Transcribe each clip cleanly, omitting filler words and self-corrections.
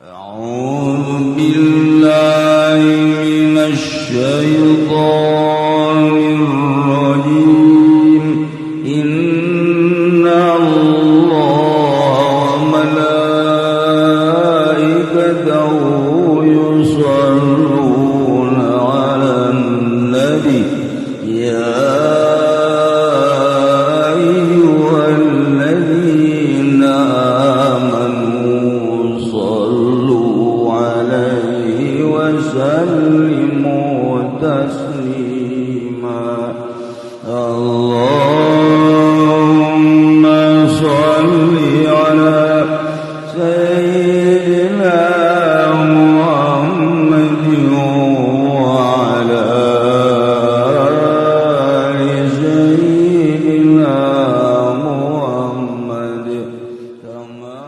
أعوذ بالله من الشيطان الرجيم. إن الله وملائكته يصلون على النبي يا أيها الذين آمنوا صلوا عليه وسلموا تسليما. اللهم صل على سيدنا محمد وعلى آل سيدنا محمد كما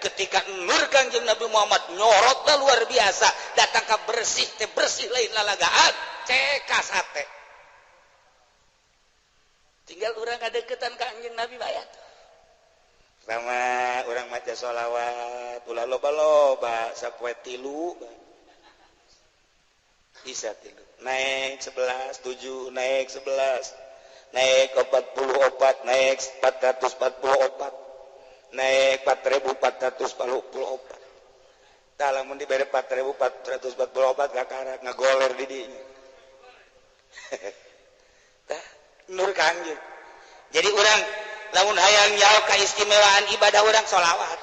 Ketika nur Kangjeng Nabi Muhammad nyorotlah luar biasa, datang ke bersih teh bersih, lain lalagaan cekas hate. Tinggal urang ngadeukeutan ka Kangjeng Nabi bayat sama urang maca sholawat, ulah loba-loba, sapoe tilu bisa, tilu naik 11, 7 naik 11, naik 44, naik 444, naik 4444. Tah, lamun dibere 4444 kakarak ngagoler di dinya. Tah, nur Kangjeng. Jadi urang lamun hayang nyaho keistimewaan ibadah urang, sholawat,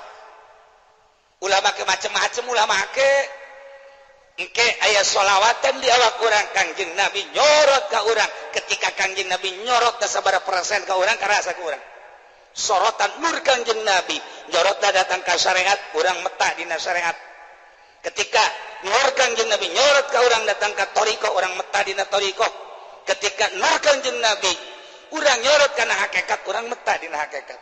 ulah make macem-macem, ulah make. Engke aya sholawatan di awak urang, Kangjeng Nabi nyorot ka urang. Ketika Kangjeng Nabi nyorot ke sabaraha persen ka urang, karasa ka urang sorotan nur Kangjeng Nabi nyorotna datang ka syariat, urang meta dina syariat. Ketika nur Kangjeng Nabi nyorot ka urang datang ka thoriqoh, urang meta dina thoriqoh. Ketika nur Kangjeng Nabi urang nyorot kana hakikat, urang meta dina hakikat.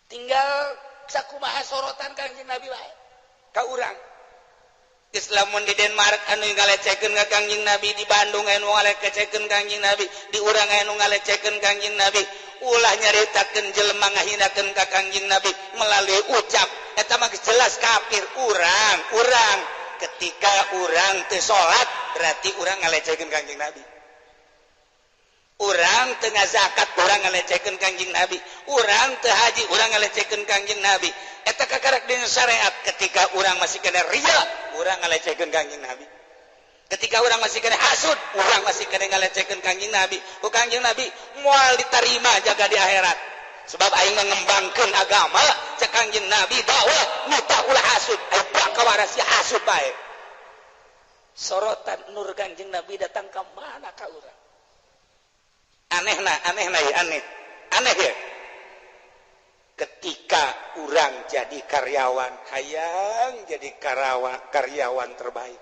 Tinggal sakumaha sorotan Kangjeng Nabi wae ka urang. Islamun di Denmark anu ngalecehkeun ka Kangjeng Nabi, di Bandung anu ngalecehkeun Kangjeng Nabi, di urang anu ngalecehkeun Kangjeng Nabi, ulah nyaritakeun jelema ngahinakeun ka Kangjeng Nabi melalui ucap, eta mah jelas kafir. Urang urang ketika urang teu salat, berarti urang ngalecehkeun Kangjeng Nabi. Urang teu ngazakat, urang ngalecehkeun Kangjeng Nabi. Urang teu haji, urang ngalecehkeun Kangjeng Nabi. Eta kakarak dina syariat. Ketika urang masih kena riya, urang ngalecehkeun Kangjeng Nabi. Ketika urang masih kena hasud, urang masih kena ngalecehkeun Kangjeng Nabi. Ku Kangjeng Nabi moal diterima jaga di akhirat, sebab aing ngembangkeun agama. Cek Kangjeng Nabi, dakwah muta ulah hasud, aing bakal waras ya hasud bae. Sorotan nur Kangjeng Nabi datang ke mana ka urang? Aneh nah, aneh nah ya, aneh aneh ya. Ketika urang jadi karyawan, hayang jadi karyawan terbaik.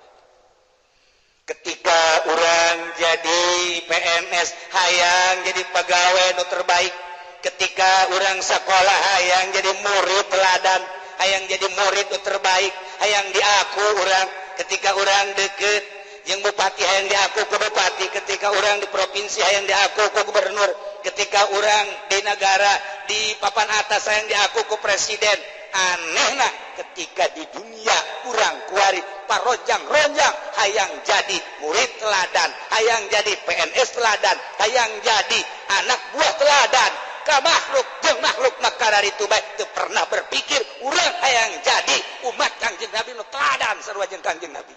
Ketika urang jadi PNS, hayang jadi pegawai nu terbaik. Ketika urang sekolah, hayang jadi murid teladan, hayang jadi murid nu terbaik, hayang diaku urang. Ketika urang deket yang bupati, hayang diaku ke bupati. Ketika urang di provinsi, hayang diaku ke gubernur. Ketika urang di negara, di papan atas, hayang diaku ke presiden. Aneh nah, ketika di dunia urang kuari parojang-ronjang hayang jadi murid teladan, hayang jadi PNS teladan, hayang jadi anak buah teladan ka makhluk jeung makhluk, maka dari itu baik teu pernah berpikir urang hayang jadi umat Kangjeng Nabi nu teladan sarua jeung Kangjeng Nabi.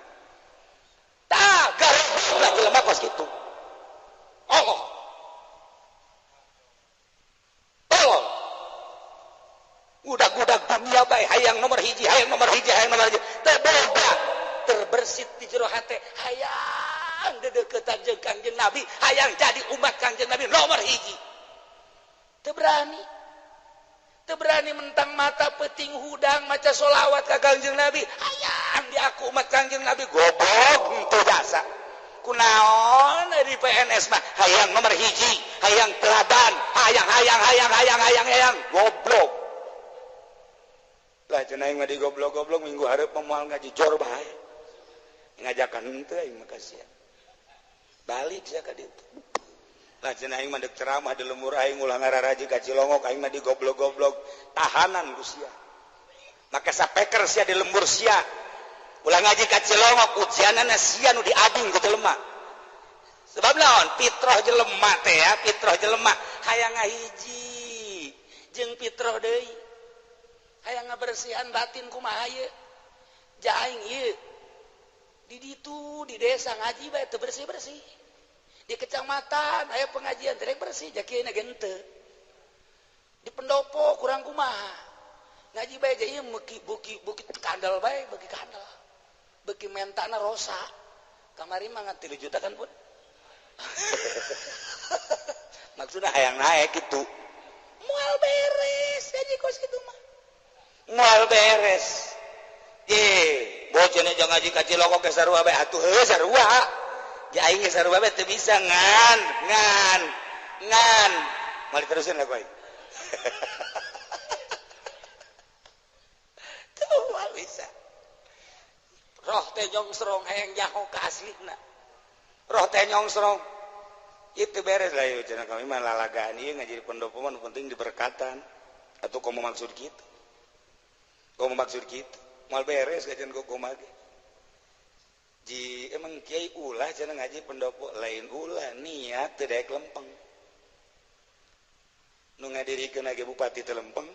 Tah, lah jelema kos kitu. Oh, tolong, udah-udah dunia bae hayang nomor hiji, hayang nomor hiji, hayang nomor hiji. Teu boga terbersit di jero hate hayang dedeukeutan jeung Kangjeng Nabi, hayang jadi umat Kangjeng Nabi nomor hiji. Teu berani, teu berani mentang mata peuting hudang maca solawat ka Kangjeng Nabi, hayang diaku umat Kangjeng Nabi. Goblok, teu jasa. Kunaon di PNS mah hayang nomor hiji, hayang teladan, hayang hayang hayang hayang hayang hayang. Goblok lah cenah. Aing mah di goblok-goblok. Minggu hareup mah moal ngaji, jor bae. Ngajakan henteu aing mah kasihan. Balik sia ka ditu. Lah cenah aing mah deuk ceramah di lembur aing ulah ngararaji ka Cilongok aing mah digoblok-goblok tahanan ku sia. Maka sapeker sia di lembur sia. Ulah ngaji ka Cilongok ujianana sia nu diading ku jelema. Sebab naon? Fitrah jelema teh ya, fitrah jelema hayang ngahiji jeung fitrah deui. Hayang ngabersihan batin kumaha ieu? Ja aing ieu di ditu di desa ngaji bae teu bersih-bersih. Di kecamatan aya pengajian teh bersih, ja kieu na ge henteu. Di pendopo kurang kumaha. Ngaji bae ja ieu meuki buki bukit kandel bae, beuki kandel. Beuki mentana rosa. Kamari mah ngan 3 juta kan pun. Maksudnya hayang naik gitu. Moal beres gaji kos kitu mah. Moal beres. Ye, bocah jangan ngaji ka Cilongok ge sarua bae atuh heuh sarua. Ja aing ge sarua bae teu bisa ngan ngan ngan. Moal diterusin lah ku aing. Tuh moal bisa. Roh teh nyongsrong hayang nyaho ka aslina. Roh teh nyongsrong. Itu beres lah ieu cenah kami mah lalagaan ieu ngaji di pendopo mah nu penting diberkatan. Atuh komo maksud kitu. Komo maksud kitu. Moal beres gajian kumaha ge. Ji emang kiai ulah cenah ngaji pendopo lain ulah niat teu daek lempeng. Nu ngadirikeun ge bupati teu lempeng.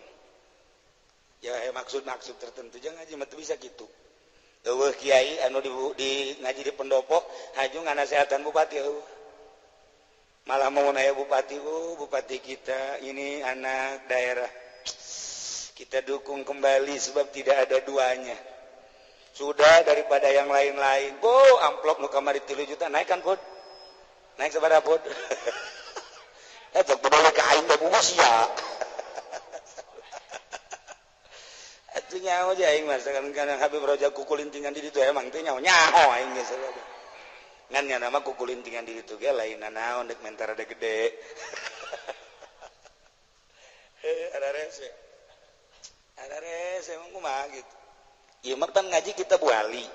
Ya maksud-maksud tertentu jangan ngaji mah teu bisa kitu. Eueuh kiai anu di ngaji di pendopo haju nganasehatan bupati eueuh. Malah mau nanya bupati, oh bupati kita ini anak daerah. Kita dukung kembali sebab tidak ada duanya. Sudah daripada yang lain-lain. Oh, amplop nu kamari 3 juta naik kan, Pud? Naik sabaraha, Pud? Tong balik ka aing teh bungkus ya. Atuh nyaho aja aing mah sekarang Habib Roja kukulintingan di ditu emang teh nyaho nyaho aing geus. Ngan nya nama kukulintingan di ditu ge lain naon deuk mentara da gede. Ada rese. Ada rese emang kumaha gitu. Ieu mah pan ngaji kita buali.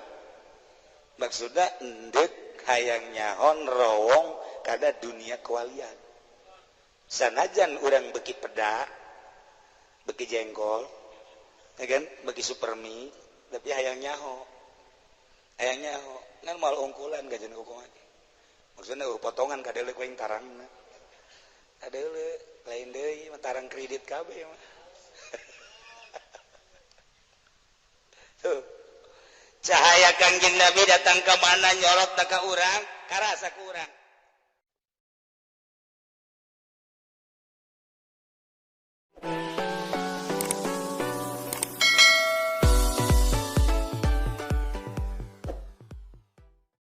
Maksudna endek hayang nyahon rowong kada dunia kewalian. Sanajan urang beuki peda, beuki jengkol, ya kan, beuki supermi, tapi hayang nyaho. Hayang nyaho, ngan moal ungkulan gajian kumaha. Maksudna potongan kadeuleu ku aing tarangna. Kadeuleu lain deui mah tarang kredit kabeh mah. Tuh. Cahaya Kangjeng Nabi datang ke mana nyorot ka urang, karasa ku urang.